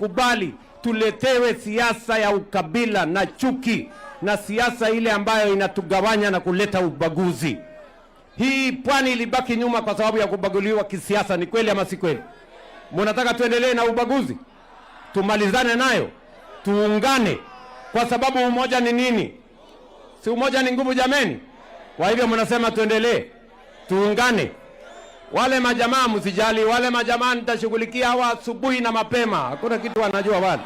kubali tuletewe siasa ya ukabila na chuki na siasa ile ambayo inatugawanya na kuleta ubaguzi. Hii pwani ilibaki nyuma kwa sababu ya kubaguliwa kisiasa. Ni kweli ama si kweli? Munataka tuendelee na ubaguzi? Tumalizane nayo, tuungane, kwa sababu umoja ni nini? Si umoja ni nguvu jameni? Kwa hivyo mnasema tuendelee, tuungane. Wale majamaa msijali, wale majamaa nitashughulikia hawa asubuhi na mapema, hakuna kitu wanajua bana.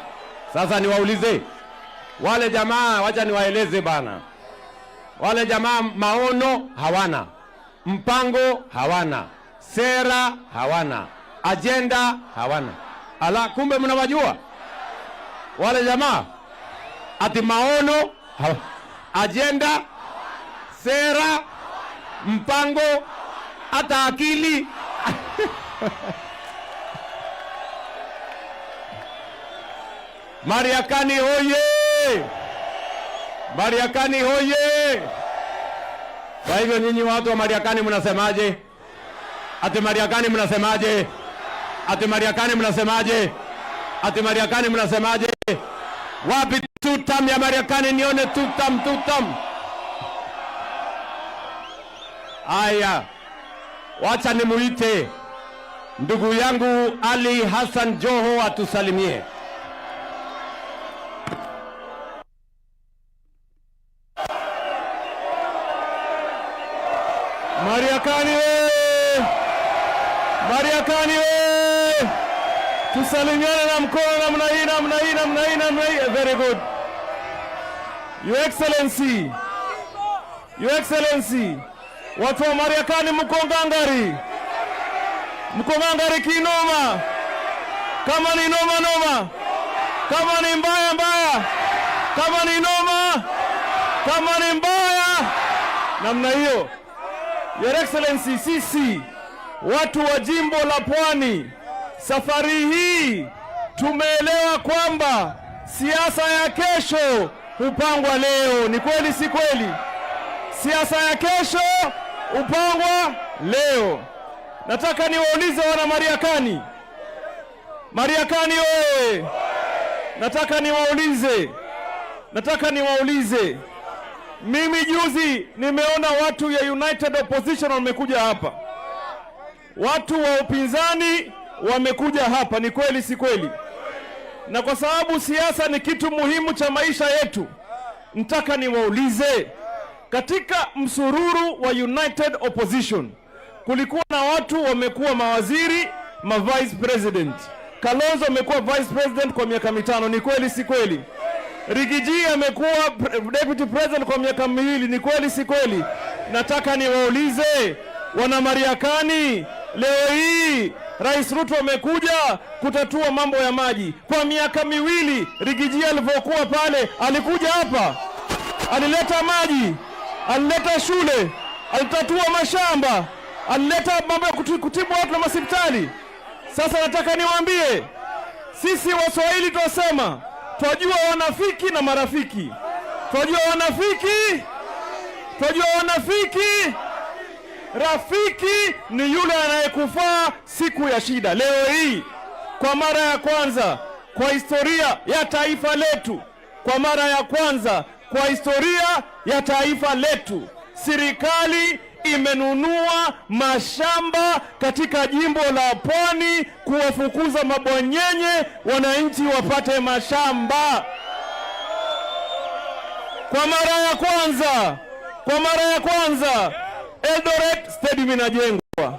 Sasa niwaulize wale jamaa, wacha niwaeleze bana, wale jamaa maono hawana, mpango hawana, sera hawana, ajenda hawana. Ala, kumbe mnawajua wale jamaa, ati maono ajenda, sera, mpango, hata akili. Mariakani hoye! Mariakani hoye! Kwa hivyo nyinyi watu wa Mariakani mnasemaje? Ati Mariakani mnasemaje? Ati Mariakani mnasemaje? Ati Mariakani mnasemaje? Wapi tutam ya Mariakani nione tutam tutam. Aya, wacha nimuite ndugu yangu Ali Hassan Joho atusalimie. Mariakani we! Mariakani we! Tusalimiane na mkono namna hii, namna hii, namna hii, namna hii. Very good. Your Excellency, Your Excellency, watu wa Mariakani mko ngangari, mko ngangari kinoma. Kama ni noma noma, kama ni mbaya mbaya, kama ni noma, kama ni mbaya namna hiyo. Your Excellency, sisi watu wa jimbo la Pwani safari hii tumeelewa kwamba siasa ya kesho hupangwa leo. Ni kweli si kweli? Siasa ya kesho hupangwa leo. Nataka niwaulize wana Mariakani, Mariakani oye! Nataka niwaulize, nataka niwaulize mimi juzi nimeona watu ya United Opposition wamekuja hapa, watu wa upinzani wamekuja hapa. Ni kweli si kweli? Na kwa sababu siasa ni kitu muhimu cha maisha yetu, nataka niwaulize, katika msururu wa United Opposition kulikuwa na watu wamekuwa mawaziri, ma vice president. Kalonzo amekuwa vice president kwa miaka 5, ni kweli si kweli? Riggy G amekuwa deputy president kwa miaka 2, ni kweli si kweli? Nataka niwaulize wana Mariakani, leo hii Rais Ruto amekuja kutatua mambo ya maji. Kwa miaka 2 Riggy G alivyokuwa pale, alikuja hapa, alileta maji, alileta shule, alitatua mashamba, alileta mambo ya kutibu watu na hospitali. Sasa nataka niwaambie, sisi Waswahili twasema twajua wanafiki na marafiki. Twajua wanafiki, twajua wanafiki. Rafiki ni yule anayekufaa siku ya shida. Leo hii kwa mara ya kwanza kwa historia ya taifa letu, kwa mara ya kwanza kwa historia ya taifa letu, serikali imenunua mashamba katika jimbo la Pwani kuwafukuza mabwanyenye, wananchi wapate mashamba. Kwa mara ya kwanza, kwa mara ya kwanza Eldoret Stadium inajengwa,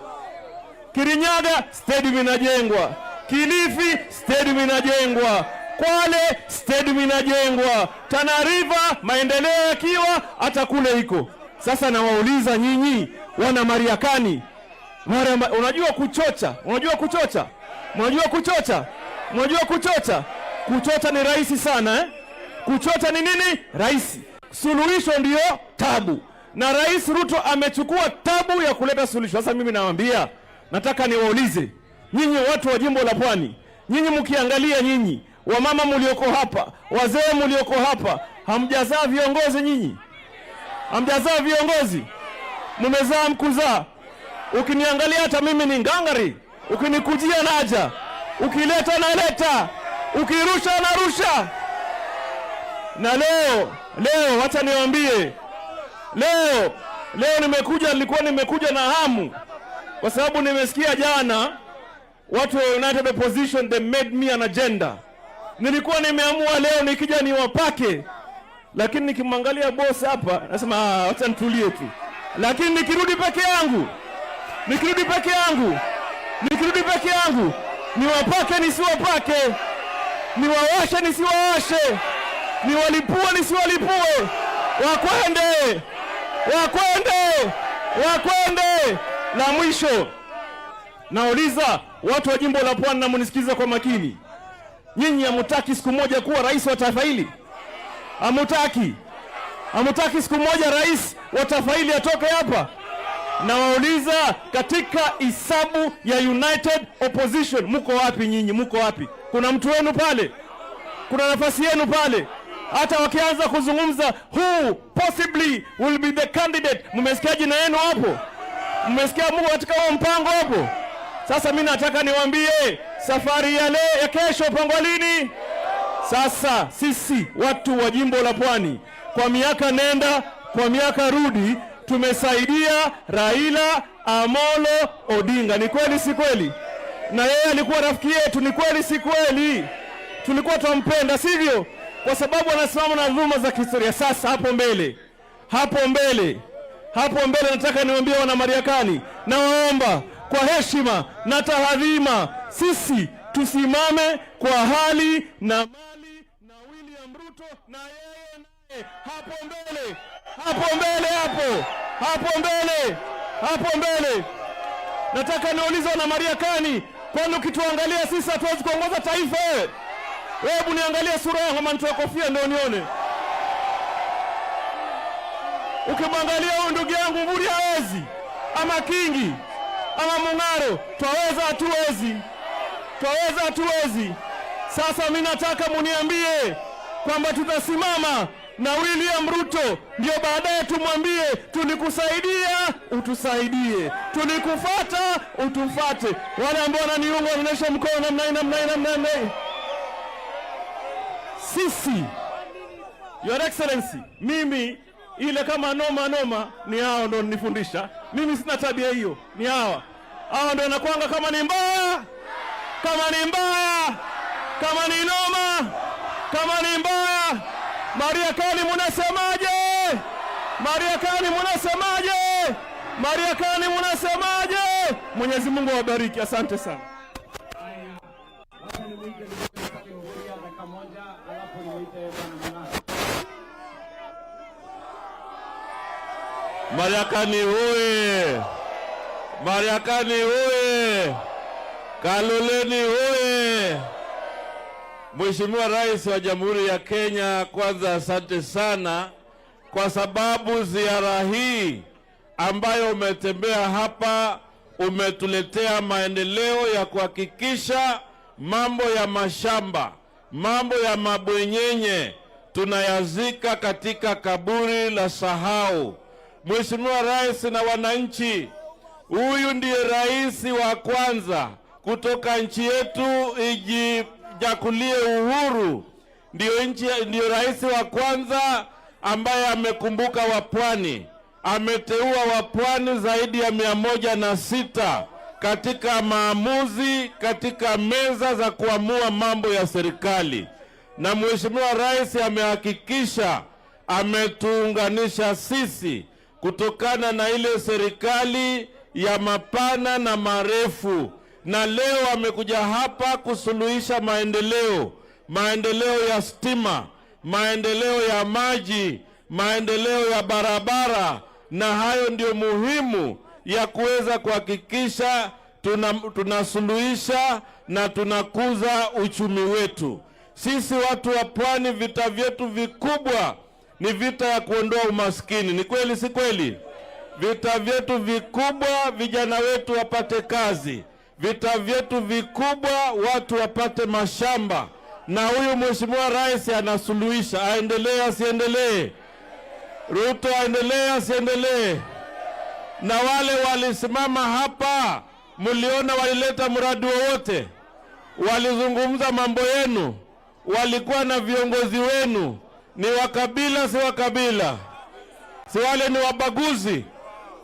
Kirinyaga Stadium inajengwa, Kilifi Stadium inajengwa, Kwale Stadium inajengwa, Tana River maendeleo yakiwa hata kule iko. Sasa nawauliza nyinyi wana Mariakani, unajua kuchocha? Unajua kuchocha? Unajua kuchocha? Unajua kuchocha? Kuchocha ni rahisi sana, Kuchocha ni nini? Rahisi. Suluhisho ndio tabu. Na Rais Ruto amechukua tabu ya kuleta suluhisho. Sasa mimi nawaambia, nataka niwaulize nyinyi watu wa jimbo la Pwani, nyinyi mkiangalia, nyinyi wamama mlioko hapa, wazee mlioko hapa, hamjazaa viongozi nyinyi? Hamjazaa viongozi? Mmezaa mkuzaa? Ukiniangalia hata mimi ni ngangari, ukinikujia naja, ukileta naleta. Ukirusha anarusha. Na leo leo, wacha niwaambie, leo leo nimekuja, nilikuwa nimekuja na hamu kwa sababu nimesikia jana watu wa United Opposition, they made me an agenda. Nilikuwa nimeamua leo nikija niwapake, lakini nikimwangalia boss hapa nasema, "Ah, wacha nitulie tu." Lakini nikirudi peke yangu, nikirudi peke yangu, nikirudi peke yangu, niwapake nisiwapake, niwawashe nisiwawashe, niwalipue nisiwalipue, wakwende, wakwende, wakwende. La mwisho nauliza watu wa jimbo la Pwani, na munisikize kwa makini, nyinyi hamutaki siku moja kuwa rais wa taifa hili? Hamutaki? Hamutaki siku moja rais wa taifa hili atoke hapa? Nawauliza, katika hisabu ya United Opposition muko wapi nyinyi? Muko wapi? Kuna mtu wenu pale? Kuna nafasi yenu pale? Hata wakianza kuzungumza who possibly will be the candidate, mmesikia jina yenu hapo? Mmesikia muko katika huo mpango hapo? Sasa mi nataka niwaambie, safari ya leo ya kesho pangwa lini? Sasa sisi watu wa jimbo la Pwani, kwa miaka nenda kwa miaka rudi, tumesaidia Raila Amolo Odinga. Ni kweli si kweli? Na yeye alikuwa rafiki yetu, ni kweli si kweli? Tulikuwa tunampenda, sivyo? Kwa sababu anasimama na dhuluma za kihistoria. Sasa hapo mbele, hapo mbele, hapo mbele, nataka niwaambie wana Mariakani, nawaomba kwa heshima na tahadhima, sisi tusimame kwa hali na mali na William Ruto na yeye naye hapo mbele, hapo mbele, hapo hapo mbele, hapo mbele. Nataka niulize wana Mariakani, kwani ukituangalia sisi hatuwezi kuongoza taifa? Wewe hebu niangalie sura yangu, ama nitoe kofia ndio nione. Ukimwangalia huyu ndugu yangu Mvurya hawezi, ama Kingi ama Mung'aro, twaweza hatuwezi? Twaweza hatuwezi? Sasa mi nataka muniambie kwamba tutasimama na William Ruto, ndio baadaye tumwambie tulikusaidia, utusaidie, tulikufata, utufate. Wale ambao wananiunga wanaonyesha mkono namna hii, namna hii, namna hii. Sisi, Your Excellency, mimi ile kama noma noma ni hao ndo nifundisha. Mimi sina tabia hiyo, ni hawa hawa ndo nakwanga kama ni mbaya, kama ni mbaya, kama ni noma, kama ni mbaya. Mariakani munasemaje? Mariakani munasemaje? Mariakani munasemaje? Mwenyezi Mungu awabariki, asante sana. Wacha nimuite ndugu Mvurya dakika moja, alafu nimuite Bwana Mung'aro. Mariakani hoye! Mariakani hoye! Kaloleni hoye! Mheshimiwa Rais wa Jamhuri ya Kenya, kwanza asante sana kwa sababu ziara hii ambayo umetembea hapa umetuletea maendeleo ya kuhakikisha mambo ya mashamba, mambo ya mabwenyenye tunayazika katika kaburi la sahau. Mheshimiwa Rais na wananchi, huyu ndiye rais wa kwanza kutoka nchi yetu ijijakulie uhuru, ndiyo rais wa kwanza ambaye amekumbuka wapwani, ameteua wapwani zaidi ya 106 katika maamuzi, katika meza za kuamua mambo ya serikali. Na Mheshimiwa Rais amehakikisha ametuunganisha sisi kutokana na ile serikali ya mapana na marefu, na leo amekuja hapa kusuluhisha maendeleo, maendeleo ya stima, maendeleo ya maji, maendeleo ya barabara, na hayo ndio muhimu ya kuweza kuhakikisha tunasuluhisha na tunakuza uchumi wetu. Sisi watu wa pwani, vita vyetu vikubwa ni vita ya kuondoa umaskini. Ni kweli si kweli? Vita vyetu vikubwa, vijana wetu wapate kazi. Vita vyetu vikubwa, watu wapate mashamba. Na huyu Mheshimiwa Rais anasuluhisha. Aendelee asiendelee? Ruto aendelee asiendelee? Na wale walisimama hapa, mliona walileta mradi wowote? Walizungumza mambo yenu? Walikuwa na viongozi wenu ni wakabila, si wakabila? Si wale ni wabaguzi?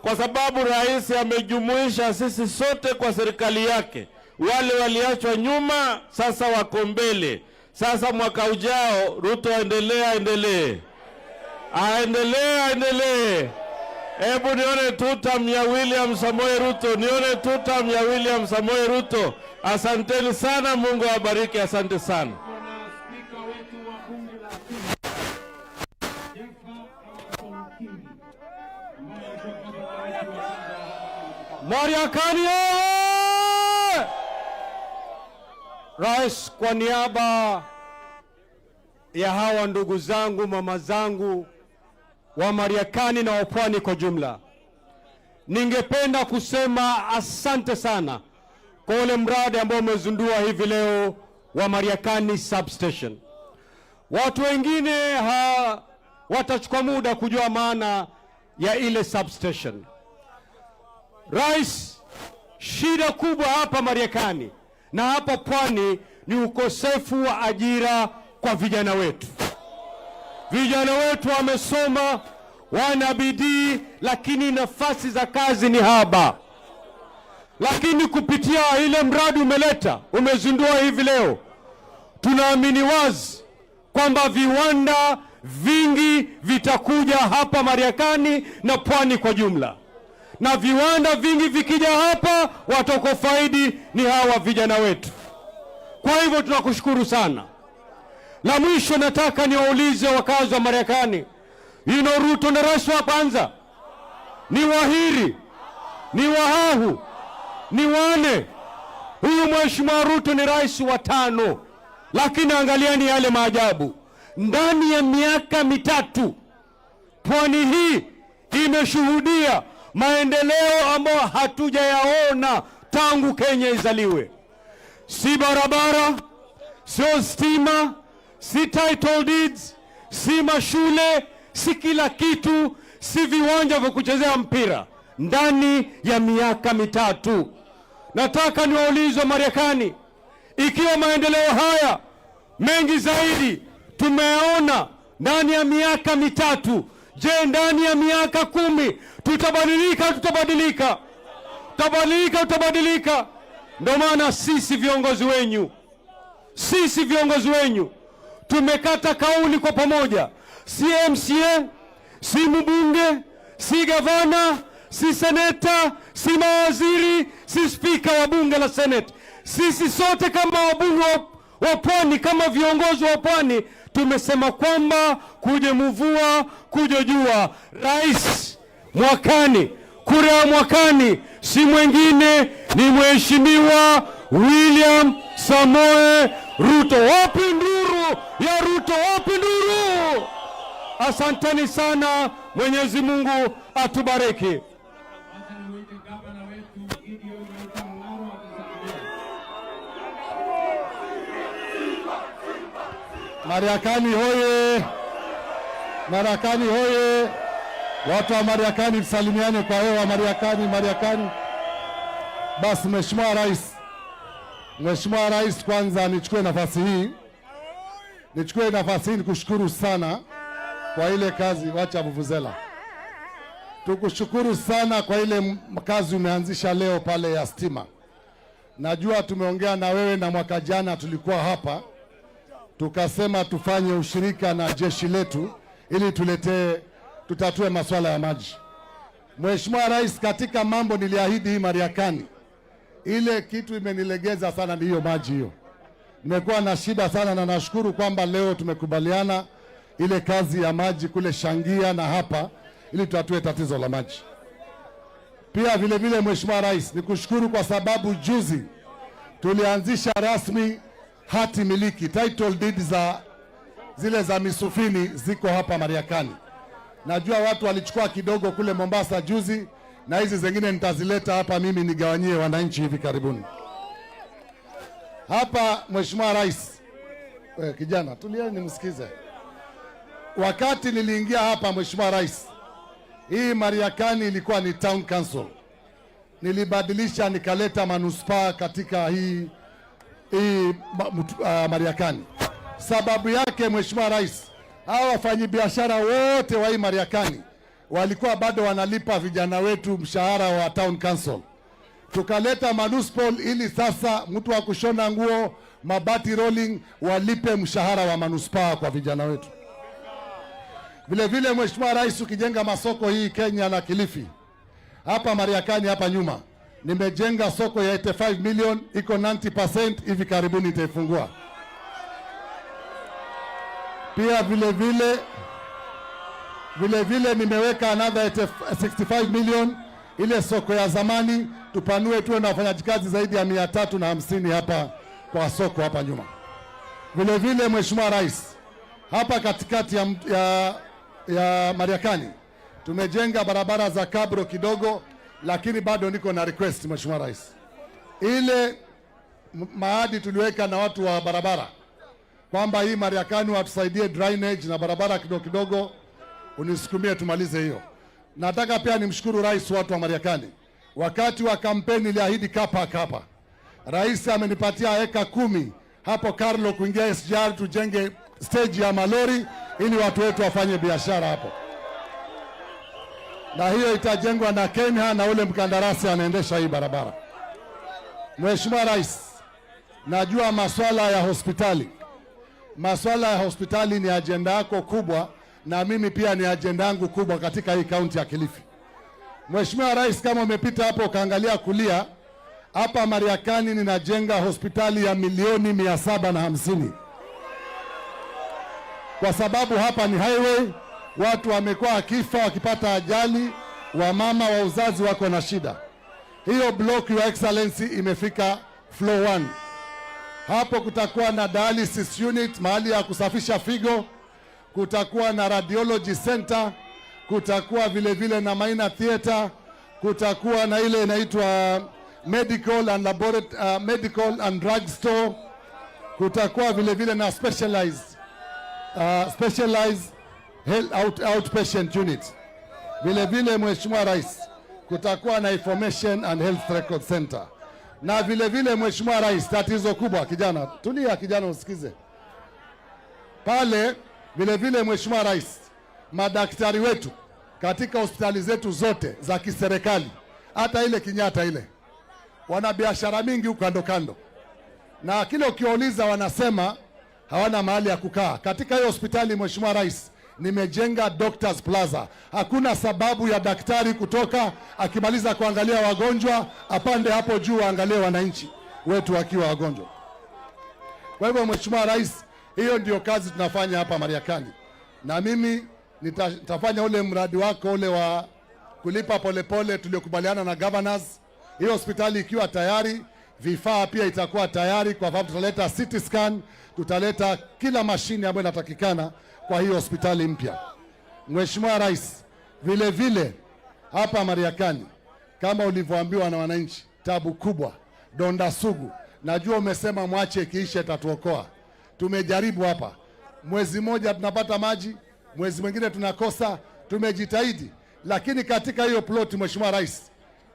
Kwa sababu rais amejumuisha sisi sote kwa serikali yake. Wale waliachwa nyuma sasa wako mbele. Sasa mwaka ujao Ruto aendelee, aendelee, aendelee, aendelee. Hebu nione tutam ya William Samoei Ruto, nione tutam ya William Samoei Ruto. Asanteni sana, Mungu awabariki, asante sana. Bwana Spika wetu wa Bunge la Jeffa Amason Kingi ambaye alikuwa gavana wetu wa kwanza wa hapa Mariakani oye! Rais, kwa niaba ya hawa ndugu zangu, mama zangu wa Mariakani na wa Pwani kwa jumla, ningependa kusema asante sana kwa ule mradi ambao umezindua hivi leo wa Mariakani Substation. Watu wengine watachukua muda kujua maana ya ile substation. Rais, shida kubwa hapa Mariakani na hapa Pwani ni ukosefu wa ajira kwa vijana wetu. Vijana wetu wamesoma, wana bidii, lakini nafasi za kazi ni haba. Lakini kupitia ile mradi umeleta, umezindua hivi leo, tunaamini wazi kwamba viwanda vingi vitakuja hapa Mariakani na Pwani kwa jumla, na viwanda vingi vikija hapa, watakofaidi ni hawa vijana wetu. Kwa hivyo tunakushukuru sana. La mwisho nataka niwaulize wakazi wa Mariakani, ino Ruto ni rais wa kwanza, ni Wahiri, ni Wahahu, ni wane. Huyu Mheshimiwa Ruto ni rais wa 5, lakini angalieni yale maajabu. Ndani ya miaka 3 pwani hii imeshuhudia maendeleo ambayo hatujayaona tangu Kenya izaliwe. Si barabara, sio stima, si title deeds, si mashule, si kila kitu, si viwanja vya kuchezea mpira. Ndani ya miaka 3. Nataka niwaulize Mariakani, ikiwa maendeleo haya mengi zaidi tumeona ndani ya miaka 3, je, ndani ya miaka 10 tutabadilika? Tutabadilika, tutabadilika, tutabadilika. Ndio maana sisi viongozi wenyu tumekata kauli kwa pamoja, si MCA, si mbunge, si gavana, si seneta, si mawaziri, si spika wa bunge la Senate. Sisi sote kama wabunge wa Pwani, kama viongozi wa Pwani, tumesema kwamba kuje mvua, kuje jua, rais mwakani, kura ya mwakani si mwingine ni Mheshimiwa William Samoei Ruto. Wapi nduru ya Ruto? Wapi nduru? Asanteni sana, Mwenyezi Mungu atubariki. Wacha nimuite gavana wetu Gideon Maitha Mng'aro atusalimie. Mariakani hoye! Mariakani hoye! Watu wa Mariakani msalimiane kwa hewa. Mariakani, Mariakani. Basi Mheshimiwa Rais, Mheshimiwa Rais, kwanza nichukue nafasi hii, nichukue nafasi hii nikushukuru sana kwa ile kazi, wacha vuvuzela. Tukushukuru sana kwa ile kazi umeanzisha leo pale ya stima. Najua tumeongea na wewe na mwaka jana tulikuwa hapa tukasema tufanye ushirika na jeshi letu ili tutatue masuala ya maji. Mheshimiwa Rais, katika mambo niliahidi hii Mariakani, ile kitu imenilegeza sana ni hiyo maji hiyo. Nimekuwa na shida sana na nashukuru kwamba leo tumekubaliana ile kazi ya maji kule Shangia na hapa ili tutatue tatizo la maji. Pia vile vile Mheshimiwa Rais, nikushukuru kwa sababu juzi tulianzisha rasmi hati miliki, title deed za zile za misufini ziko hapa Mariakani. Najua watu walichukua kidogo kule Mombasa juzi, na hizi zingine nitazileta hapa mimi nigawanyie wananchi hivi karibuni. Hapa Mheshimiwa Rais, kijana tulia nimsikize. Wakati niliingia hapa Mheshimiwa Rais, hii Mariakani ilikuwa ni town council. Nilibadilisha nikaleta manispaa katika hii Mariakani. Sababu yake, Mheshimiwa Rais, hawa wafanyabiashara wote wa hii Mariakani walikuwa bado wanalipa vijana wetu mshahara wa town council. Tukaleta manuspal ili sasa mtu wa kushona nguo, mabati rolling walipe mshahara wa manuspaa kwa vijana wetu. Vile vile, Mheshimiwa Rais, ukijenga masoko hii Kenya na Kilifi, hapa Mariakani hapa nyuma nimejenga soko ya 85 million, iko 90%, hivi karibuni nitaifungua. Pia vile vile nimeweka another 65 million ile soko ya zamani tupanue, tuwe na wafanyakazi zaidi ya 350 hapa kwa soko hapa nyuma. Vile vile, Mheshimiwa Rais, hapa katikati ya Mariakani tumejenga barabara za cabro kidogo, lakini bado niko na request, Mheshimiwa Rais, ile maadi tuliweka na watu wa barabara kwamba hii Mariakani watusaidie drainage na barabara kidogo kidogo, unisukumie tumalize hiyo. Nataka pia nimshukuru rais, watu wa Mariakani, wakati wa kampeni niliahidi car park hapa. Rais amenipatia eka 10 hapo Carlo kuingia SGR, tujenge stage ya malori ili watu wetu wafanye biashara hapo, na hiyo itajengwa na Kenya na ule mkandarasi anaendesha hii barabara. Mheshimiwa Rais, najua maswala ya hospitali, maswala ya hospitali ni ajenda yako kubwa, na mimi pia ni ajenda yangu kubwa katika hii kaunti ya Kilifi. Mheshimiwa Rais, kama umepita hapo ukaangalia kulia, hapa Mariakani ninajenga hospitali ya milioni 750 kwa sababu hapa ni highway, watu wamekuwa wakifa wakipata ajali, wamama wa uzazi wako na shida. Hiyo block, Your Excellency, imefika floor 1. Hapo kutakuwa na dialysis unit, mahali ya kusafisha figo, kutakuwa na radiology center, kutakuwa vile vile na minor theater, kutakuwa na ile inaitwa medical and drug store, kutakuwa vile vile na specialized health outpatient unit. Vile vile, Mheshimiwa Rais, kutakuwa na information and health record center. Na vile vile, Mheshimiwa Rais, tatizo kubwa, kijana, tulia kijana, usikize pale. Vile vile, Mheshimiwa Rais, madaktari wetu katika hospitali zetu zote za kiserikali, hata ile Kenyatta ile, wana biashara mingi huko kando kando, na kile ukiwauliza wanasema hawana mahali ya kukaa. Katika hiyo hospitali, Mheshimiwa Rais, nimejenga Doctors Plaza. Hakuna sababu ya daktari kutoka akimaliza kuangalia wagonjwa apande hapo juu aangalie wananchi wetu wakiwa wagonjwa. Kwa hivyo, Mheshimiwa Rais, hiyo ndio kazi tunafanya hapa Mariakani, na mimi nitafanya ule mradi wako ule wa kulipa polepole tuliokubaliana na governors. Hiyo hospitali ikiwa tayari, vifaa pia itakuwa tayari, kwa sababu tutaleta CT scan, tutaleta kila mashine ambayo inatakikana kwa hiyo hospitali mpya. Mheshimiwa Rais, vile vile hapa Mariakani kama ulivyoambiwa na wananchi, tabu kubwa, donda sugu. Najua umesema mwache ikiisha itatuokoa. Tumejaribu hapa, mwezi mmoja tunapata maji, mwezi mwingine tunakosa. Tumejitahidi, lakini katika hiyo plot, Mheshimiwa Rais,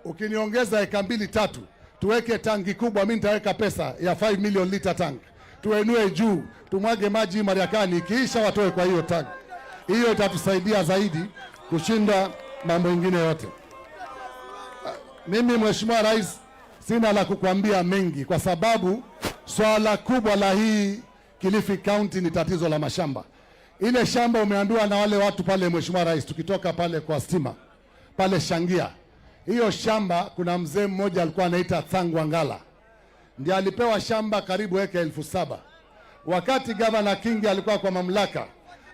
ukiniongeza eka mbili tatu, tuweke tangi kubwa, mimi nitaweka pesa ya 5 million liter tank, tuenue juu, tumwage maji Mariakani, ikiisha watoe kwa hiyo tank. Hiyo itatusaidia zaidi kushinda mambo mengine yote. Mimi, Mheshimiwa Rais, sina la kukuambia mengi kwa sababu swala kubwa la hii Kilifi County ni tatizo la mashamba. Ile shamba umeambiwa na wale watu pale, Mheshimiwa Rais, tukitoka pale kwa stima pale Shangia, hiyo shamba kuna mzee mmoja alikuwa anaita Tsangwa Ngala, ndiye alipewa shamba karibu eka 7,000. Wakati Gavana Kingi alikuwa kwa mamlaka,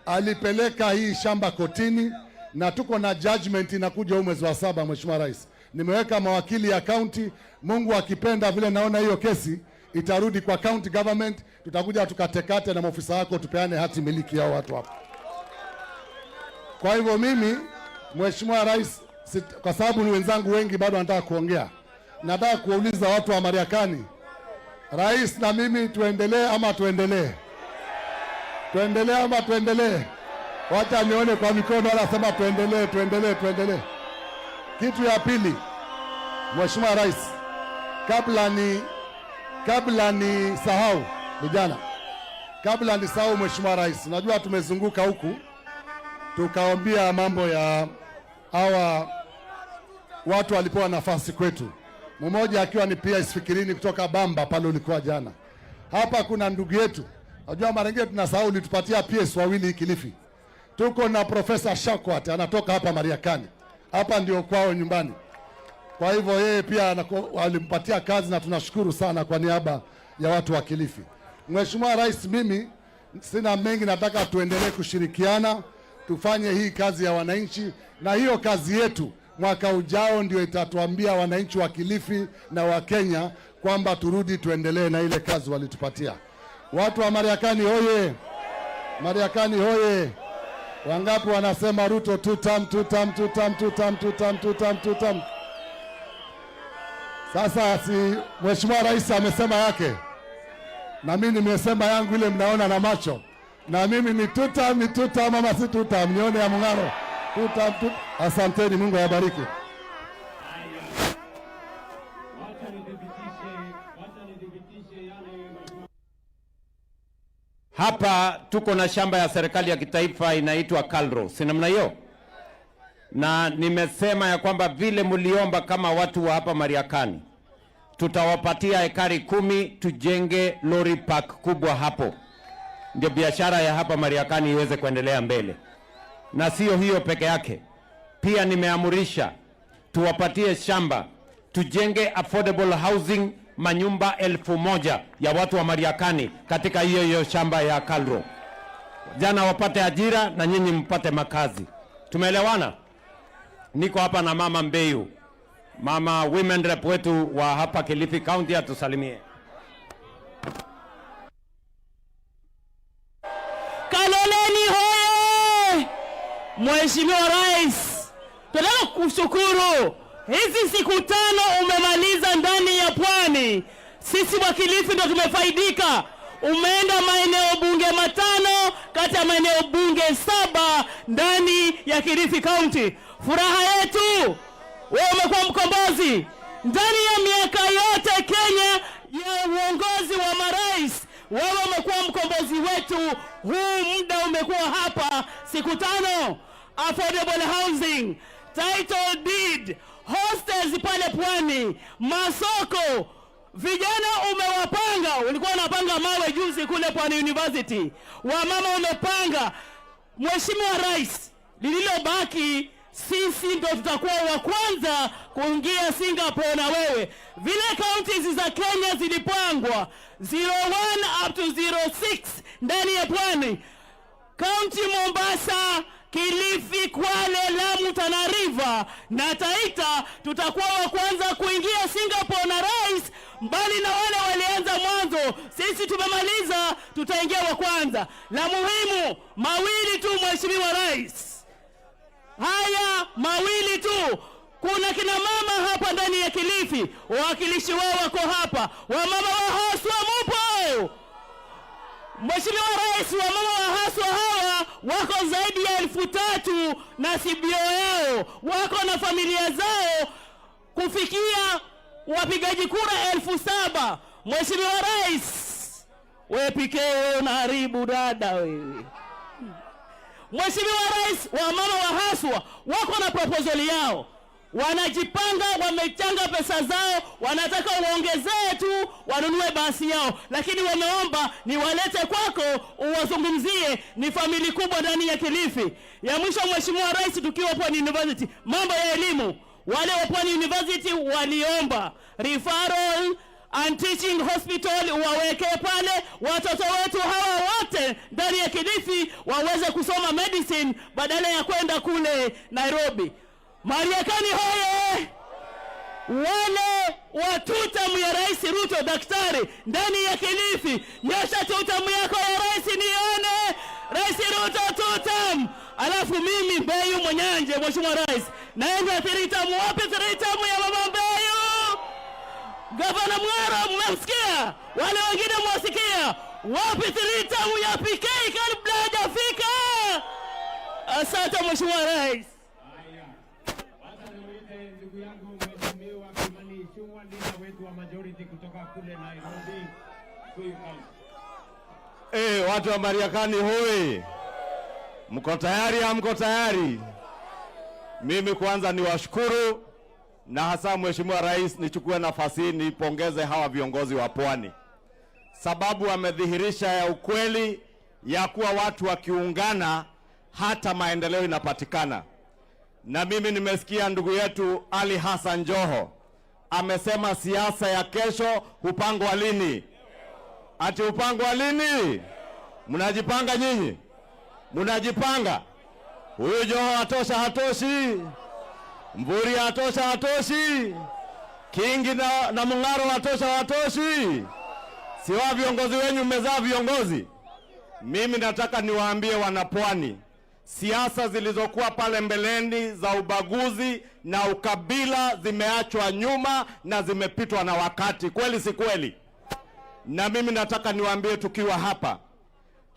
alipeleka hii shamba kotini na tuko na judgment inakuja huu mwezi wa saba. Mheshimiwa Rais, nimeweka mawakili ya county. Mungu akipenda, vile naona hiyo kesi itarudi kwa county government, tutakuja tukatekate na maofisa wako tupeane hati miliki yao watu hapa. Kwa hivyo mimi, Mheshimiwa Rais, kwa sababu ni wenzangu wengi bado wanataka kuongea, nataka kuwauliza watu wa Mariakani, Rais na mimi tuendelee ama tuendelee? Tuendelee ama tuendelee? Wacha nione kwa mikono, wala sema tuendelee, tuendelee, tuendelee. Kitu ya pili, Mheshimiwa Rais, kabla ni sahau vijana, Kabla nisahau, Mheshimiwa Rais, najua tumezunguka huku tukaambia mambo ya hawa watu walipewa nafasi kwetu, mmoja akiwa ni PS Fikirini kutoka Bamba pale ulikuwa jana. Hapa kuna ndugu yetu, najua mara nyingine tunasahau, ulitupatia PS wawili Kilifi. Tuko na Profesa Shakwat anatoka hapa Mariakani, hapa ndio kwao nyumbani. Kwa hivyo yeye pia alimpatia kazi na tunashukuru sana kwa niaba ya watu wa Kilifi. Mheshimiwa Rais, mimi sina mengi, nataka tuendelee kushirikiana, tufanye hii kazi ya wananchi, na hiyo kazi yetu mwaka ujao ndio itatuambia wananchi wa Kilifi na wa Kenya kwamba turudi tuendelee na ile kazi walitupatia. Watu wa Mariakani hoye! Mariakani hoye! Wangapi wanasema Ruto two term, two term, two term, two term, two term, two term, two term? Sasa si Mheshimiwa Rais amesema yake na mimi nimesema yangu ile mnaona na macho, na mimi ni two term, ni two term ama si two term? Nione ya Mung'aro. Two term, two. Asanteni, Mungu awabariki. Wacha nithibitishe yale Mheshimiwa Hapa tuko na shamba ya serikali ya kitaifa inaitwa Kalro, si namna hiyo? Na nimesema ya kwamba vile mliomba kama watu wa hapa Mariakani, tutawapatia ekari 10 tujenge lorry park kubwa hapo, ndio biashara ya hapa Mariakani iweze kuendelea mbele. Na sio hiyo peke yake, pia nimeamurisha tuwapatie shamba tujenge affordable housing manyumba 1000 ya watu wa Mariakani katika hiyo hiyo shamba ya Kalro. Vijana wapate ajira na nyinyi mpate makazi. Tumeelewana? Niko hapa na Mama Mbeyu, mama women rep wetu wa hapa Kilifi County, atusalimie. Kaloleni hoye! Mheshimiwa Rais, tunataka kushukuru hizi siku 5 umemaliza ndani ya pwani. Sisi wa Kilifi ndo tumefaidika. Umeenda maeneo bunge 5 kati ya maeneo bunge 7 ndani ya Kilifi County. Furaha yetu, wewe umekuwa mkombozi ndani ya miaka yote Kenya ya uongozi wa marais. Wewe umekuwa mkombozi wetu. Huu muda umekuwa hapa siku 5. Affordable housing, title deed, hostels pale pwani, masoko, vijana umewapanga. Ulikuwa unapanga mawe juzi kule Pwani University, wamama umepanga. Mheshimiwa Rais, lililobaki sisi ndo tutakuwa wa kwanza kuingia Singapore na wewe. Vile counties za Kenya zilipangwa 01 up to 06 ndani ya pwani, County Mombasa, Kilifi, Kwale, Lamu, Tana River na Taita tutakuwa wa kwanza kuingia Singapore na rais. Mbali na wale walianza mwanzo, sisi tumemaliza, tutaingia wa kwanza. La muhimu mawili tu, Mheshimiwa Rais, haya mawili tu. Kuna kina mama hapa ndani ya Kilifi, wawakilishi wao wako hapa. Wamama wa Haswa mupo? Mheshimiwa Rais, wamama wa Haswa hawa wako zaidi ya 3000 na CBO yao, wako na familia zao kufikia wapigaji kura 7000. Mheshimiwa Rais, wewe pekee wewe unaharibu dada wewe. Mheshimiwa Rais, wamama wa Haswa wako na proposal yao, wanajipanga, wamechanga pesa zao, wanataka uongezee tu wanunue basi yao, lakini wameomba niwalete kwako uwazungumzie. Ni famili kubwa ndani ya Kilifi. Ya mwisho Mheshimiwa Rais, tukiwa Pwani University, mambo ya elimu, wale wa Pwani University waliomba referral and teaching hospital waweke pale, watoto wetu hawa wote ndani ya Kilifi waweze kusoma medicine badala ya kwenda kule Nairobi. Mariakani hoye! Wale wa tutam ya Rais Ruto daktari ndani ya Kilifi, nyosha tutam yako ya rais nione. Rais Ruto tutam. Alafu mimi Mbeyu Mwenyanje, Mheshimiwa Rais, naenda three term. Wapi three term ya mama Mbeyu? Gavana Mwaro mmemsikia, wale wengine mwasikia. Wapi three term ya PK kabla hajafika? Asante Mheshimiwa Rais. Haya, wacha nimuite ndugu yangu Mheshimiwa Kimani Ichung'wah, leader wetu wa majority kutoka kule Nairobi. Kikuyu County. Watu wa Mariakani hoi, mko tayari? Hamko tayari? Mimi kwanza niwashukuru na hasa Mheshimiwa Rais, nichukue nafasi hii nipongeze hawa viongozi wa Pwani, sababu wamedhihirisha ya ukweli ya kuwa watu wakiungana hata maendeleo inapatikana. Na mimi nimesikia ndugu yetu Ali Hassan Joho amesema siasa ya kesho hupangwa lini? Ati hupangwa lini? Mnajipanga nyinyi? Mnajipanga? Huyu Joho atosha hatoshi? Mvurya atosha hatoshi? Kingi na Mung'aro atosha hatoshi? Si wa viongozi wenyu mmezaa viongozi? Mimi nataka niwaambie wanapwani, siasa zilizokuwa pale mbeleni za ubaguzi na ukabila zimeachwa nyuma na zimepitwa na wakati. Kweli si kweli? Na mimi nataka niwaambie tukiwa hapa,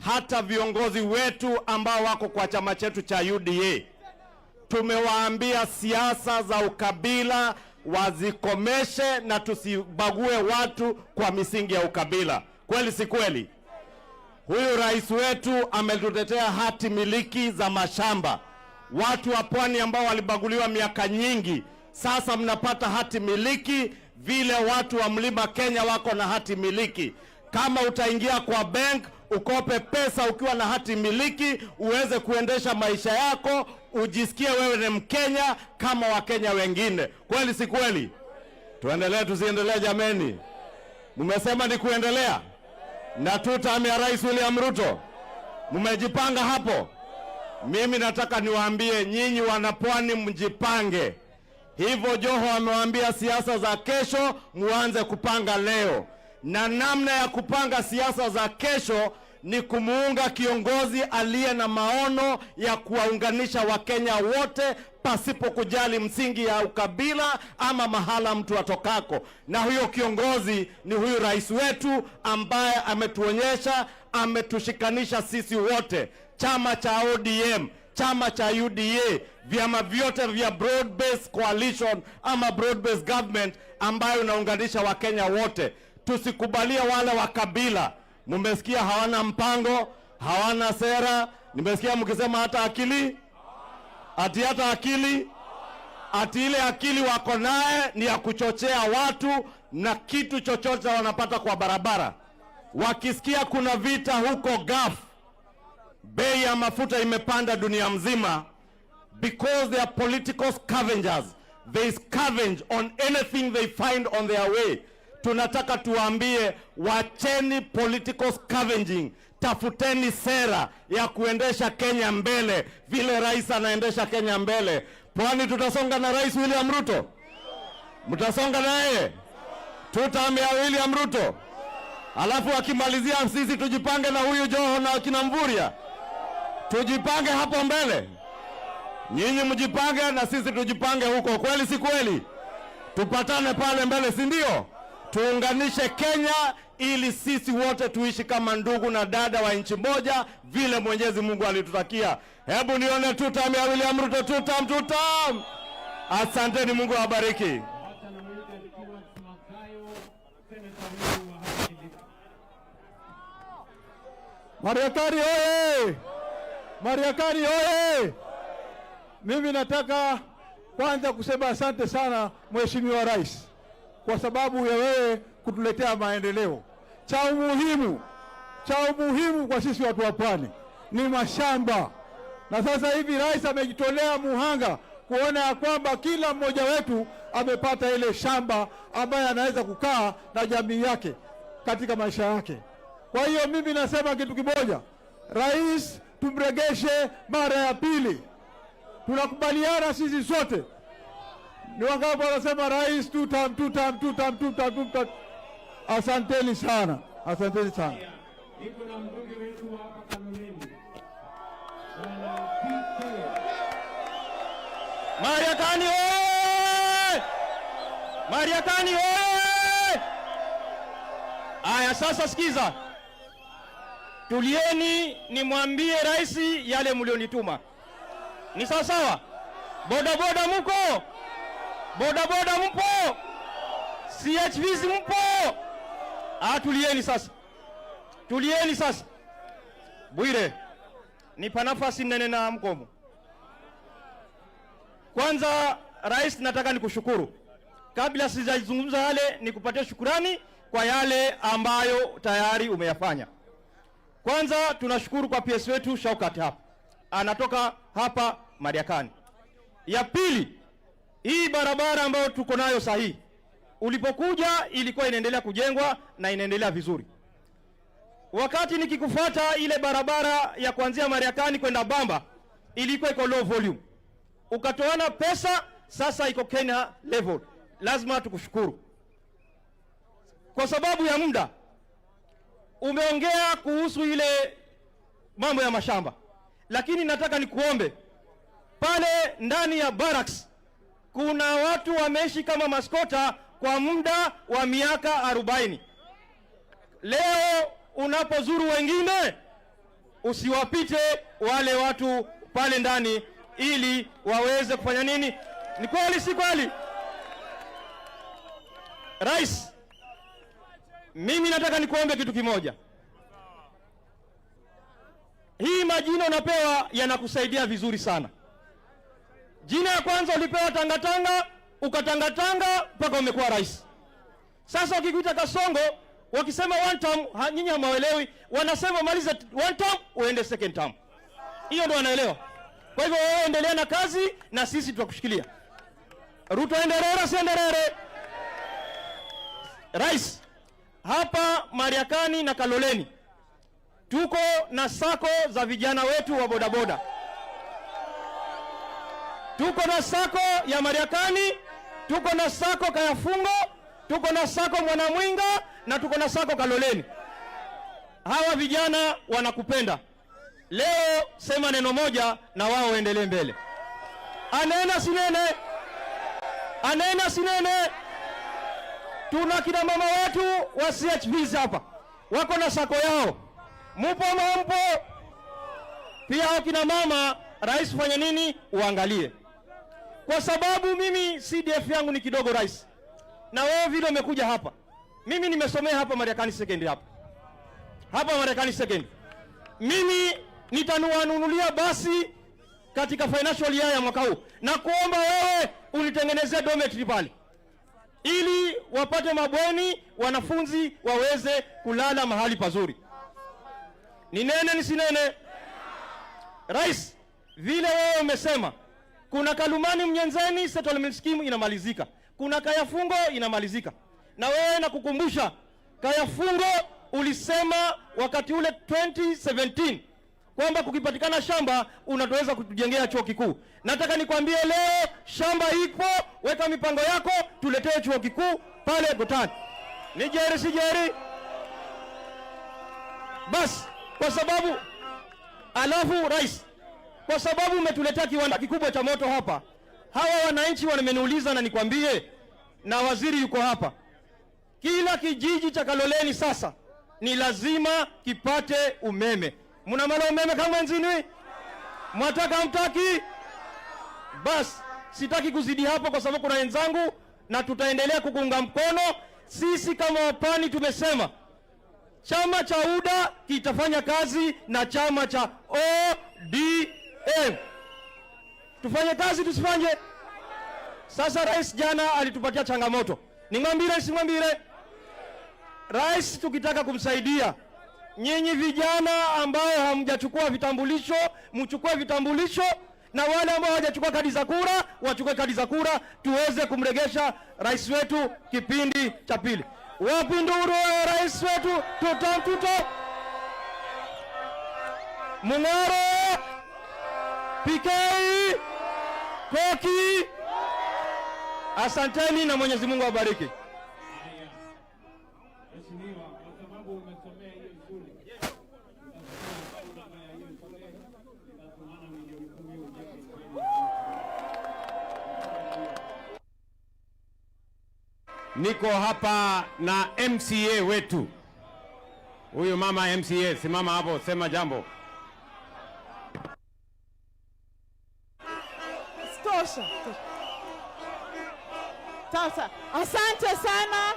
hata viongozi wetu ambao wako kwa chama chetu cha UDA tumewaambia siasa za ukabila wazikomeshe na tusibague watu kwa misingi ya ukabila. Kweli si kweli? Huyu rais wetu ametutetea hati miliki za mashamba. Watu wa pwani ambao walibaguliwa miaka nyingi, sasa mnapata hati miliki vile watu wa mlima Kenya wako na hati miliki. Kama utaingia kwa bank ukope pesa ukiwa na hati miliki, uweze kuendesha maisha yako, ujisikie wewe ni Mkenya kama Wakenya wengine. Kweli si kweli? Tuendelee tusiendelee? Jameni, mmesema ni kuendelea na tutam ya Rais William Ruto, mmejipanga hapo? Mimi nataka niwaambie nyinyi wanapwani, mjipange. Hivyo Joho amewaambia siasa za kesho muanze kupanga leo, na namna ya kupanga siasa za kesho ni kumuunga kiongozi aliye na maono ya kuwaunganisha Wakenya wote pasipo kujali msingi ya ukabila ama mahala mtu atokako. Na huyo kiongozi ni huyu rais wetu ambaye ametuonyesha, ametushikanisha sisi wote, chama cha ODM, chama cha UDA, vyama vyote vya broad based coalition ama broad based government ambayo inaunganisha Wakenya wote. Tusikubalie wale wa kabila. Mumesikia hawana mpango, hawana sera. Nimesikia mkisema hata akili, ati hata akili, ati ile akili wako naye ni ya kuchochea watu na kitu chochote wanapata kwa barabara. Wakisikia kuna vita huko Gulf, bei ya mafuta imepanda dunia mzima, because they are political scavengers. They scavenge on anything they find on their way. Tunataka tuwaambie wacheni political scavenging, tafuteni sera ya kuendesha Kenya mbele vile rais anaendesha Kenya mbele. Pwani tutasonga na Rais William Ruto, mtasonga naye, tutaambia William Ruto, alafu akimalizia sisi tujipange na huyu Joho na akina Mvurya, tujipange hapo mbele. Nyinyi mjipange na sisi tujipange huko, kweli si kweli? Tupatane pale mbele, si ndio? Tuunganishe Kenya ili sisi wote tuishi kama ndugu na dada wa nchi moja vile Mwenyezi Mungu alitutakia. Hebu nione tutam ya William Ruto, tutam, tutam. Asanteni, Mungu awabariki. Wacha nimuite Stewart Madzayo, seneta wetu wa hapa Kilifi. Mariakani oye! Mariakani oye! Mimi nataka kwanza kusema asante sana Mheshimiwa Rais kwa sababu ya wewe kutuletea maendeleo. Cha umuhimu kwa sisi watu wa Pwani ni mashamba, na sasa hivi rais amejitolea muhanga kuona ya kwamba kila mmoja wetu amepata ile shamba ambaye anaweza kukaa na jamii yake katika maisha yake. Kwa hiyo mimi nasema kitu kimoja, rais tumregeshe mara ya pili. Tunakubaliana sisi sote. Ni wangapi wanasema rais tutam, tutam, tutam, tutam, tutam? Asanteni sana, asanteni sana. Niko na mbunge wetu wa hapa Kaloleni, Bwana PK. Mariakani oye! Mariakani oye! Aya, sasa sikiza, tulieni, nimwambie rais yale mlionituma. Ni sawa sawa? Boda boda muko? Boda boda mpo? CHVs mpo? Ah, tulieni sasa, tulieni sasa. Bwire, nipa nafasi nene na mkomo. Kwanza Rais, nataka nikushukuru. Kabla sijazungumza yale, nikupatie shukurani kwa yale ambayo tayari umeyafanya. Kwanza tunashukuru kwa PS wetu Shaukat hapa, anatoka hapa Mariakani. Ya pili, hii barabara ambayo tuko nayo sahihi, ulipokuja ilikuwa inaendelea kujengwa na inaendelea vizuri. Wakati nikikufuata ile barabara ya kuanzia Mariakani kwenda Bamba ilikuwa iko low volume, ukatoana pesa, sasa iko Kenya level. Lazima tukushukuru. Kwa sababu ya muda, umeongea kuhusu ile mambo ya mashamba, lakini nataka nikuombe pale ndani ya barracks kuna watu wameishi kama maskota kwa muda wa miaka 40. Leo unapozuru wengine usiwapite wale watu pale ndani ili waweze kufanya nini? Ni kweli si kweli? Rais, mimi nataka nikuombe kitu kimoja. Hii majina unapewa yanakusaidia vizuri sana. Jina ya kwanza ulipewa tangatanga, ukatangatanga mpaka umekuwa rais. Sasa ukikuita Kasongo, wakisema one term, nyinyi hamwaelewi, wanasema maliza one term uende second term. Hiyo ndio wanaelewa. Kwa hivyo wewe endelea na kazi na sisi tutakushikilia. Ruto enderere, si enderere? Rais, hapa Mariakani na Kaloleni tuko na sako za vijana wetu wa bodaboda. Tuko na sako ya Mariakani, tuko na sako Kayafungo, tuko na sako Mwanamwinga na tuko na sako Kaloleni. Hawa vijana wanakupenda. Leo sema neno moja na wao waendelee mbele. Anena sinene? Anena sinene? Tuna kina mama wetu wa CHVs hapa, wako na sako yao. Mupo ama hampo? Pia hao kina mama, rais fanya nini? Uangalie. Kwa sababu mimi CDF yangu ni kidogo rais, na wewe vile umekuja hapa, mimi nimesomea hapa Mariakani Secondary, hapa hapa Mariakani Secondary. Mimi nitanuanunulia basi katika financial year ya mwaka huu, na kuomba wewe unitengenezee dormitory pale ili wapate mabweni, wanafunzi waweze kulala mahali pazuri. Ni nene nisinene? Rais, vile wewe umesema kuna Kalumani Mnyenzeni settlement scheme inamalizika, kuna Kayafungo inamalizika, na wewe nakukumbusha Kayafungo ulisema wakati ule 2017 kwamba kukipatikana shamba unatoweza kutujengea chuo kikuu. Nataka nikwambie leo shamba ipo, weka mipango yako, tuletee chuo kikuu pale Gotani. Ni jeri si jeri? Bas, kwa sababu alafu rais, kwa sababu umetuletea kiwanda kikubwa cha moto hapa, hawa wananchi wameniuliza na nikwambie, na waziri yuko hapa, kila kijiji cha Kaloleni sasa ni lazima kipate umeme. Mnamala umeme kama nzini? Mwataka mtaki? Bas, sitaki kuzidi hapo kwa sababu kuna wenzangu na tutaendelea kukuunga mkono. Sisi kama wapani tumesema chama cha UDA kitafanya kazi na chama cha ODM. Tufanye kazi tusifanye? Sasa rais jana alitupatia changamoto. Nimwambie simwambie? Rais tukitaka kumsaidia, nyinyi vijana ambao hamjachukua vitambulisho, mchukue vitambulisho, na wale ambao hawajachukua kadi za kura wachukue kadi za kura, tuweze kumregesha rais wetu kipindi cha pili. Wapi nduru ya rais wetu? Tutam tuto Mung'aro, PK, Koki. Asanteni na Mwenyezi Mungu awabariki. Mheshimiwa, kwa sababu umesomea hiyo shule, namba ya hiyo shule nitatumana milioni 10 ujenge shule. Niko hapa na MCA wetu. Huyu mama MCA, simama hapo, sema jambo. Tosha. Sasa, asante sana,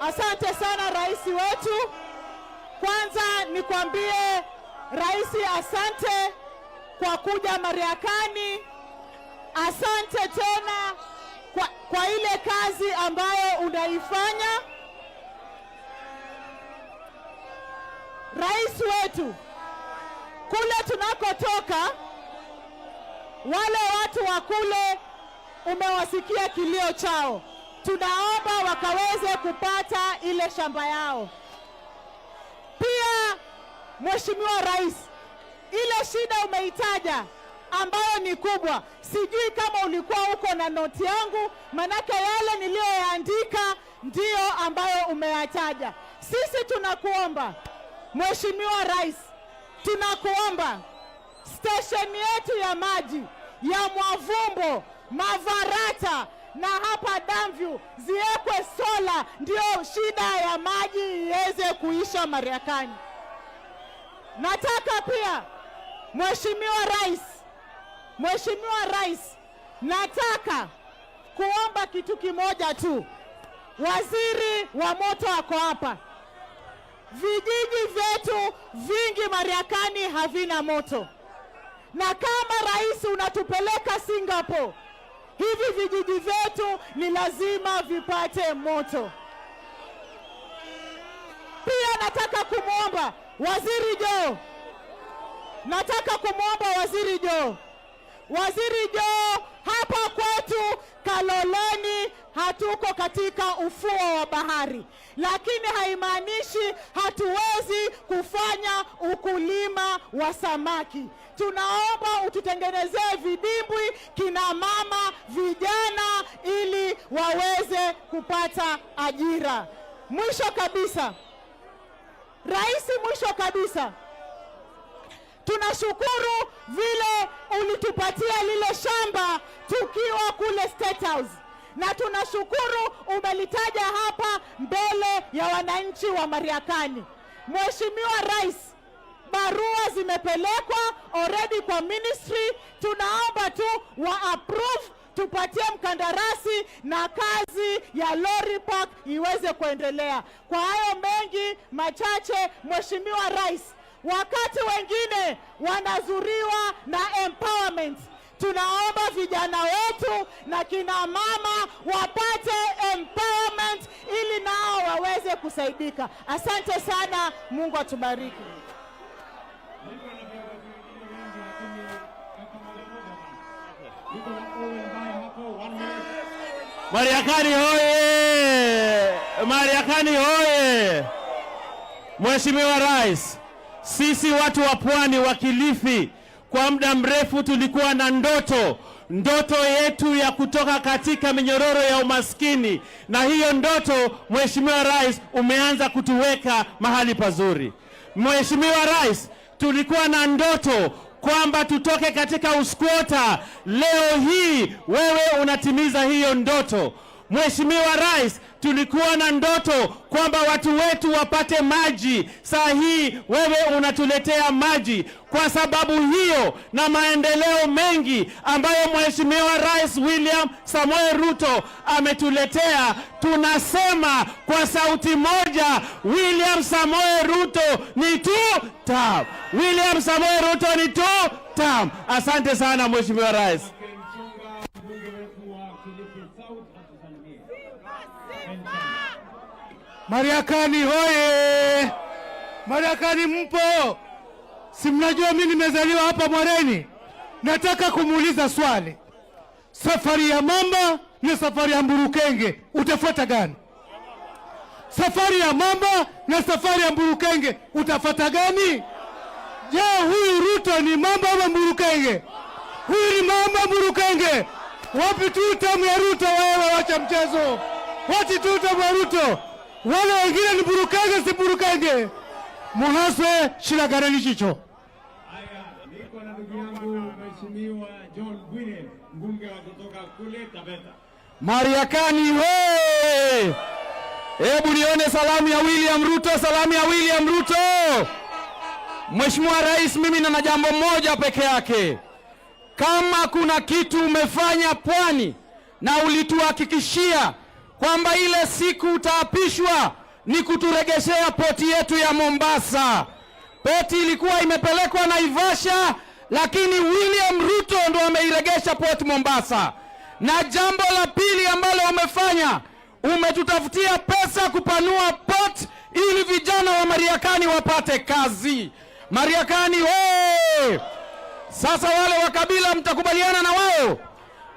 asante sana rais wetu. Kwanza nikwambie Rais, asante kwa kuja Mariakani. Asante tena kwa ile kazi ambayo unaifanya. Rais wetu, kule tunakotoka, wale watu wa kule umewasikia kilio chao. Tunaomba wakaweze kupata ile shamba yao. Pia Mheshimiwa Rais, ile shida umeitaja ambayo ni kubwa, sijui kama ulikuwa uko na noti yangu, manake yale niliyoyaandika ndiyo ambayo umeyataja. Sisi tunakuomba Mheshimiwa Rais, tunakuomba station yetu ya maji ya Mwavumbo, Mavarata na hapa Damview ziwekwe sola, ndio shida ya maji iweze kuisha Mariakani. Nataka pia Mheshimiwa Rais, Mheshimiwa Rais, nataka kuomba kitu kimoja tu. Waziri wa moto ako hapa. Vijiji vyetu vingi Mariakani havina moto, na kama rais unatupeleka Singapore, hivi vijiji vyetu ni lazima vipate moto. Pia nataka kumwomba Waziri Joho, nataka kumwomba Waziri Joho, Waziri Joho, hapa kwetu Kaloleni hatuko katika ufuo wa bahari, lakini haimaanishi hatuwezi kufanya ukulima wa samaki. Tunaomba ututengenezee vidimbwi, kina mama, vijana, ili waweze kupata ajira. Mwisho kabisa, Rais, mwisho kabisa, tunashukuru vile ulitupatia lile shamba tukiwa kule State House, na tunashukuru umelitaja hapa mbele ya wananchi wa Mariakani. Mheshimiwa Rais, barua zimepelekwa already kwa ministry, tunaomba tu wa approve tupatie mkandarasi na kazi ya lorry park iweze kuendelea. Kwa hayo mengi machache, Mheshimiwa Rais, wakati wengine wanazuriwa na empowerment, tunaomba vijana wetu na kina mama wapate empowerment ili nao waweze kusaidika. Asante sana, Mungu atubariki. Niko na viongozi wengine wengi, lakini kaka moja moja bana. Niko na Owen Baya hapo, one minute. Mariakani hoye! Mariakani hoye! Mheshimiwa Rais, sisi watu wa pwani wa Kilifi kwa muda mrefu tulikuwa na ndoto, ndoto yetu ya kutoka katika minyororo ya umaskini, na hiyo ndoto Mheshimiwa Rais umeanza kutuweka mahali pazuri. Mheshimiwa Rais, tulikuwa na ndoto kwamba tutoke katika usquatter. Leo hii wewe unatimiza hiyo ndoto. Mheshimiwa Rais, tulikuwa na ndoto kwamba watu wetu wapate maji. Saa hii wewe unatuletea maji. Kwa sababu hiyo na maendeleo mengi ambayo Mheshimiwa Rais William Samoei Ruto ametuletea, tunasema kwa sauti moja, William Samoei Ruto ni two term. William Samoei Ruto ni two term. Asante sana Mheshimiwa Rais. Ken Chonga, mbunge wetu wa Kilifi South, atusalimie. Mariakani hoye! Mariakani mpo? Si mnajua mimi nimezaliwa hapa Mwareni. Nataka kumuuliza swali, safari ya mamba na safari ya mburukenge utafuata gani? Safari ya mamba na safari ya mburukenge utafuata gani? Je, huyu Ruto ni mamba ama mburukenge? Huyu ni mamba mburukenge? Wapi tu tamu ya Ruto? Wewe wacha mchezo, wapi tu tamu ya Ruto? Wale wengine ni burukenge, si burukenge? Muhaswe shiragareni chicho. Haya, niko na ndugu yangu Mheshimiwa John Bwire, mbunge wa kutoka kule Taveta. Mariakani we! Hebu nione salamu ya William Ruto, salamu ya William Ruto. Mheshimiwa Rais, mimi nina jambo moja peke yake. Kama kuna kitu umefanya Pwani na ulituhakikishia kwamba ile siku utaapishwa ni kuturegeshea poti yetu ya Mombasa. Port ilikuwa imepelekwa Naivasha, lakini William Ruto ndo ameiregesha Port Mombasa. Na jambo la pili ambalo umefanya, umetutafutia pesa kupanua port ili vijana wa Mariakani wapate kazi. Mariakani we! Sasa wale wa kabila mtakubaliana na wao?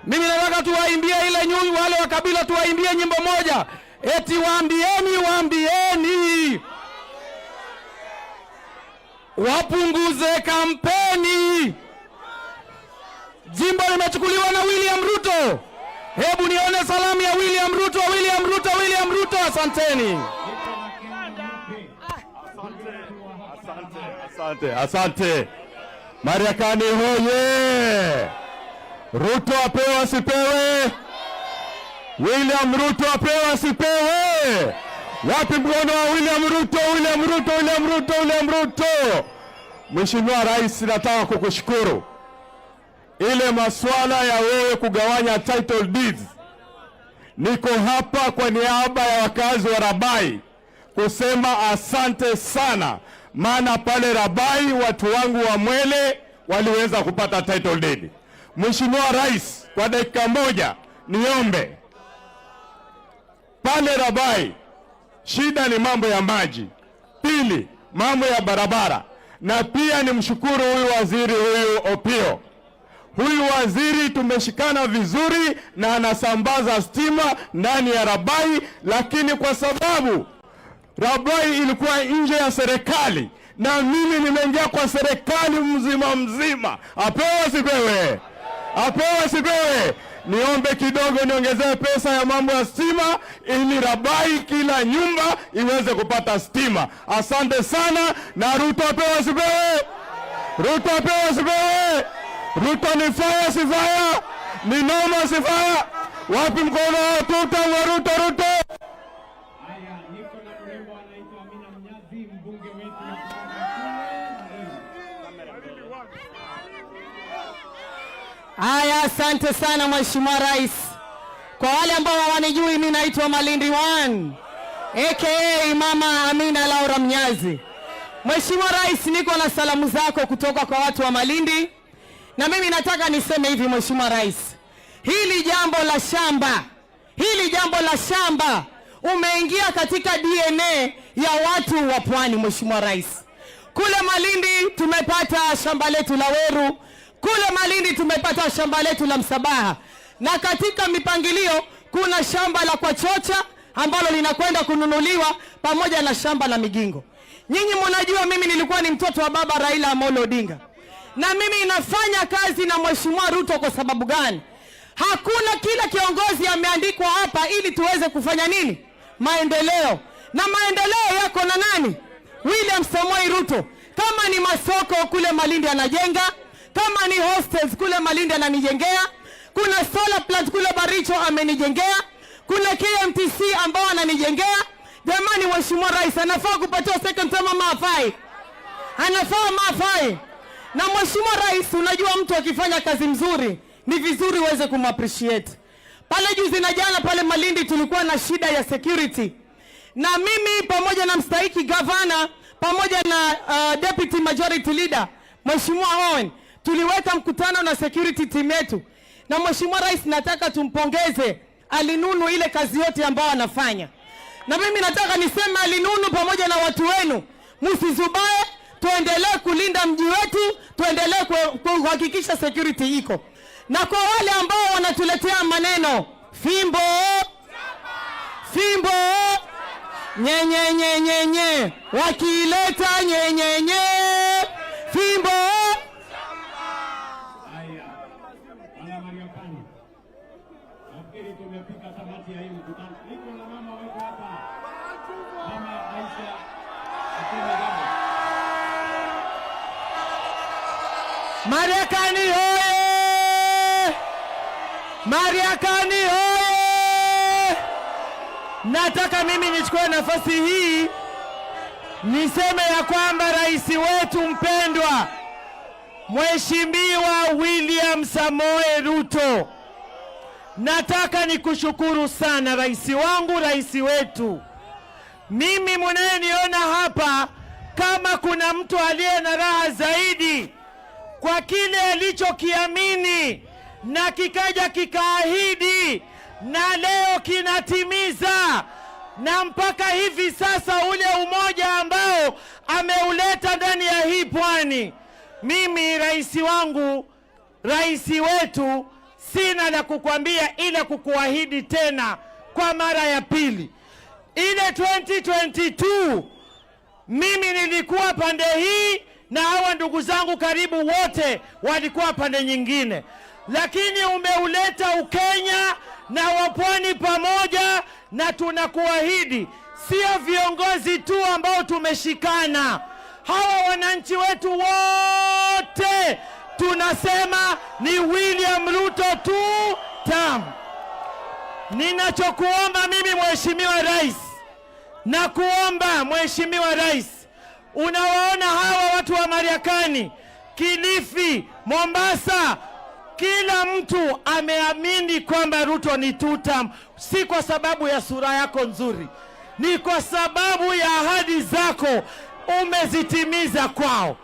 Mimi nataka tuwaimbie ile nyimbo, wale wa kabila tuwaimbie nyimbo moja, eti waambieni, waambieni wapunguze kampeni. Jimbo limechukuliwa na William Ruto. Hebu nione salamu ya William Ruto, William Ruto, William Ruto. Asanteni. Asante, asante. Mariakani hoye! Ruto apewe asipewe? William Ruto apewe asipewe? Wapi mkono wa William Ruto? William Ruto, William Ruto, William Ruto. Mheshimiwa Rais, nataka kukushukuru. Ile masuala ya wewe kugawanya title deeds, niko hapa kwa niaba ya wakazi wa Rabai kusema asante sana, maana pale Rabai watu wangu wa Mwele waliweza kupata title deed. Mheshimiwa Rais, kwa dakika moja niombe pale Rabai, shida ni mambo ya maji, pili mambo ya barabara, na pia nimshukuru huyu waziri huyu Opio. Huyu waziri tumeshikana vizuri na anasambaza stima ndani ya Rabai, lakini kwa sababu Rabai ilikuwa nje ya serikali na mimi nimeingia kwa serikali mzima mzima, apewe asipewe? Apewe asipewe? Niombe kidogo niongezee pesa ya mambo ya stima ili Rabai kila nyumba iweze kupata stima. Asante sana. Na Ruto apewe asipewe? Ruto apewe asipewe? Ruto ni fire si fire? Ni noma si fire? Wapi mkono wa tuta wa Ruto? Ruto. Haya, niko na mrembo anaitwa Amina Mnyazi, mbunge wetu wa kutoka kule. Haya, asante sana Mheshimiwa Rais. Kwa wale ambao hawanijui, mimi naitwa Malindi One aka Mama Amina Laura Mnyazi. Mheshimiwa Rais, niko na salamu zako kutoka kwa watu wa Malindi, na mimi nataka niseme hivi Mheshimiwa Rais, hili jambo la shamba, hili jambo la shamba umeingia katika DNA ya watu wa Pwani. Mheshimiwa Rais, kule Malindi tumepata shamba letu la Weru, kule Malindi tumepata shamba letu la Msabaha, na katika mipangilio kuna shamba la Kwachocha ambalo linakwenda kununuliwa pamoja na shamba la Migingo. Nyinyi mnajua mimi nilikuwa ni mtoto wa baba Raila Amolo Odinga, na mimi nafanya kazi na Mheshimiwa Ruto kwa sababu gani? Hakuna kila kiongozi ameandikwa hapa ili tuweze kufanya nini? Maendeleo. Na maendeleo yako na nani? William Samoei Ruto. Kama ni masoko kule Malindi anajenga, kama ni hostels kule Malindi ananijengea, kuna solar plant kule Baricho amenijengea, kuna KMTC ambao ananijengea. Jamani, Mheshimiwa Rais anafaa kupatiwa second term ama hafai? Anafaa ama hafai? Na Mheshimiwa Rais, unajua mtu akifanya kazi mzuri ni vizuri uweze kumappreciate. Pale juzi na jana pale Malindi tulikuwa na shida ya security, na mimi pamoja na mstahiki gavana pamoja na deputy majority leader Mheshimiwa Owen tuliweka mkutano na security team yetu, na Mheshimiwa Rais, nataka tumpongeze Alinunu ile kazi yote ambayo anafanya, na mimi nataka niseme Alinunu pamoja na watu wenu, msizubae, tuendelee kulinda mji wetu, tuendelee kuhakikisha security iko. Na kwa wale ambao wanatuletea maneno fimbo fimbo nyenye nyenye nye, wakileta nyenye nye fimbo. Haya, wana Mariakani, nafikiri tumefika tamati ya hii mkutano. Niko na mama wetu hapa, Mama Aisha aseme jambo. Mariakani hoye! Mariakani hoye! Nataka mimi nichukue nafasi hii niseme ya kwamba rais wetu mpendwa Mheshimiwa William Samoei Ruto, nataka nikushukuru sana rais wangu, rais wetu. Mimi mnayeniona hapa Kama kuna mtu aliye na raha zaidi kwa kile alichokiamini na kikaja kikaahidi na leo kinatimiza, na mpaka hivi sasa ule umoja ambao ameuleta ndani ya hii pwani, mimi rais wangu, rais wetu, sina la kukwambia ila kukuahidi tena kwa mara ya pili. Ile 2022 mimi nilikuwa pande hii na hawa ndugu zangu karibu wote walikuwa pande nyingine, lakini umeuleta Ukenya na wapwani pamoja, na tunakuahidi sio viongozi tu ambao tumeshikana, hawa wananchi wetu wote tunasema ni William Ruto tu tam. Ninachokuomba mimi Mheshimiwa Rais, na kuomba Mheshimiwa Rais, unawaona hawa watu wa Mariakani, Kilifi, Mombasa, kila mtu ameamini kwamba Ruto ni tutam, si kwa sababu ya sura yako nzuri, ni kwa sababu ya ahadi zako umezitimiza kwao.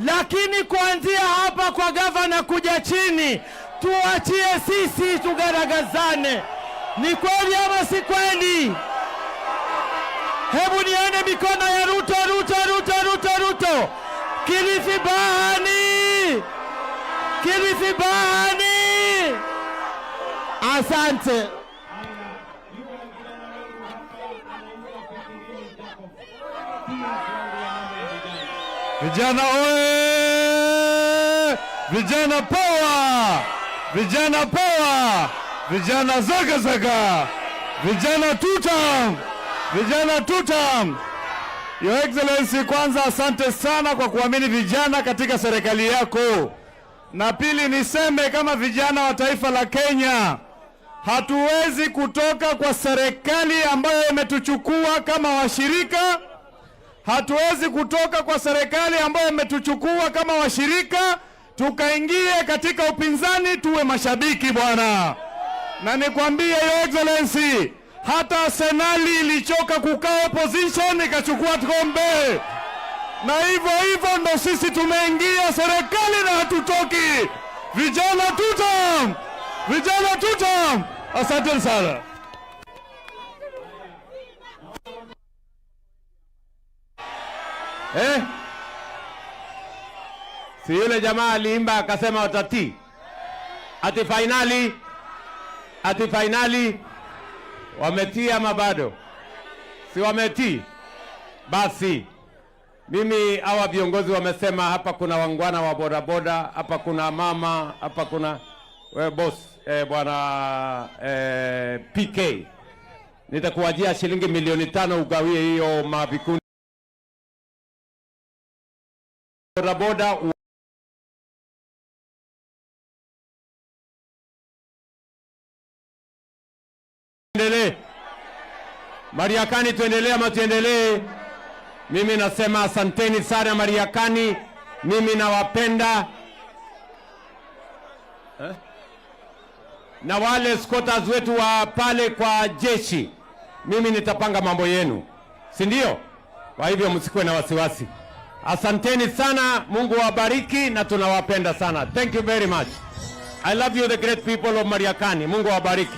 Lakini kuanzia hapa kwa gavana kuja chini, tuachie sisi tugaragazane. Ni kweli ama si kweli? Hebu nione mikono ya Ruto, Ruto, Ruto, Ruto, Ruto. Kilifi Bahani, Kilifi Bahani. Asante. Vijana oye! Vijana power! Vijana power! Vijana zaga zaga! Vijana tutam! Vijana tutam! Your Excellency, kwanza asante sana kwa kuamini vijana katika serikali yako, na pili niseme kama vijana wa taifa la Kenya hatuwezi kutoka kwa serikali ambayo imetuchukua kama washirika. Hatuwezi kutoka kwa serikali ambayo imetuchukua kama washirika tukaingia katika upinzani tuwe mashabiki bwana. Na nikwambie Your Excellency, hata Arsenali ilichoka kukaa opposition ikachukua kombe, na hivyo hivyo ndo sisi tumeingia serikali na hatutoki. Vijana tutam! Vijana tutam! Asante sana. Eh? Si yule jamaa aliimba akasema watatii, ati finali, ati finali wametii ama bado? Si wametii? Basi mimi hawa viongozi wamesema hapa kuna wangwana wa bodaboda, hapa kuna mama, hapa kuna we boss, bwana PK, nitakuwajia shilingi milioni 5 ugawie hiyo mavikundi bodaboda. Tuendelee Mariakani, tuendelee ama tuendelee? Mimi nasema asanteni sana Mariakani, mimi nawapenda eh? Na wale squatters wetu wa pale kwa jeshi, mimi nitapanga mambo yenu, si ndio? Kwa hivyo msikuwe na wasiwasi. Asanteni sana, Mungu awabariki na tunawapenda sana. Thank you very much. I love you the great people of Mariakani. Mungu awabariki.